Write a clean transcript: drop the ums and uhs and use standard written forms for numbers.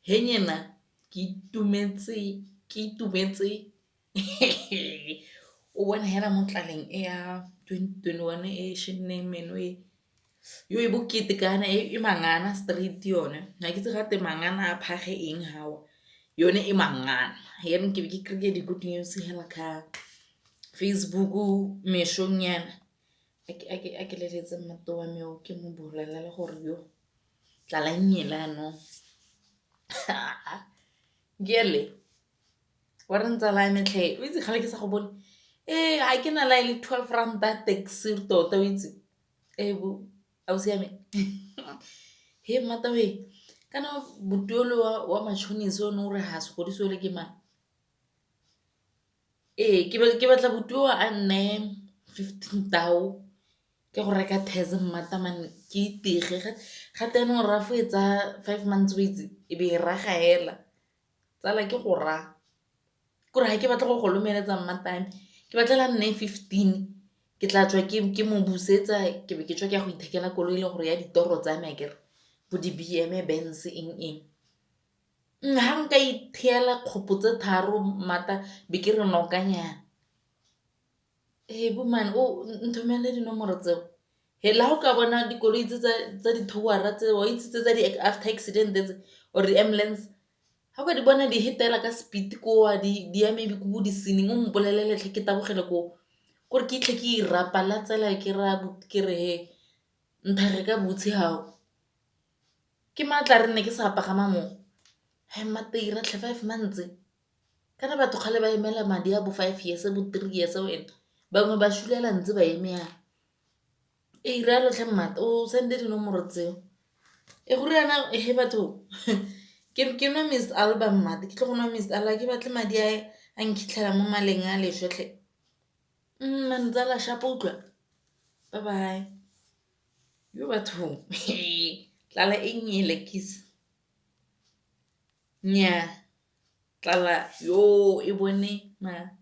Henyena ke itumetse, ke itumetse o bone hela mo tlaleng e ya 2021 e shenneng meno e, yo e bokete kana e e mangana straight yone. Ga ke itse gate mangana a phage eng hao, yone e mangana. Yanong ke be ke kry-a di-good news hela ka Facebook-u mešong yana. A ke leletse mmato wa me o ke mo bolelele gore yo tlala e yanong. Ke wa reng tsala ya me tlhe, o itse kgale ke sa go bone. Ee, ga ke na le ha e le R12 taxi tota o itse, ebu a o siame? He mmata we, kana buti ole wa matšhonisa o ne o re ga sokodise ole ke mang? Ee, ke batla buti oo a nneye 15 thou ke go reka Tazz mmata man ke itige gate yanong rafo e tsaya 5 months o itse e be e raga hela, tsala ke go raya. Kore ga ke batle go go lomeletsa mmatame, ke batla fela a nneye 15 ke tla tswa ke mo busetsa ke be ke tswa ke ya go ithekela koloi e leng gore ya ditoro tsa me akere, bo di-BM, Benz eng-eng. Ga nka itheela kgopo tse tharo mmata be ke re nokanyana. Ebu man o nthomelle dinomoro tseo, le ga o ka bona dikoloi tse tsa di-tour-ra tse wa itse tse tsa di-after accident tse or di-ambulance, ga o ka di bona di hetela ka speed ko di ya maybe ko bo di-scene-ing o mpolelele tlhe ke tabogele koo. Kore ke itlhe ke irapa tsela ke raya abuti ke re he nthage ka botshe hao. Ke maatla re nne ke sa pagama mo, he mmateira tlhe 5 months kana batho kgale ba emela madi a bo 5 years bo 3 years wena, bangwe ba shulela ntse ba eme yana. Ee 'ira yalo tlhe mmata o send-e dinomoro tseo. E go riana he batho ke nwa Mist Alba mmata ke tlo go nwa Mist Alba ke batle madi a nkhitlhela mo maleng a leswe tlhe. Man tsala sharp utlwa, bye bye. Yo bathong tlala e nnyele kise. Nnyaa tlala e bone ma.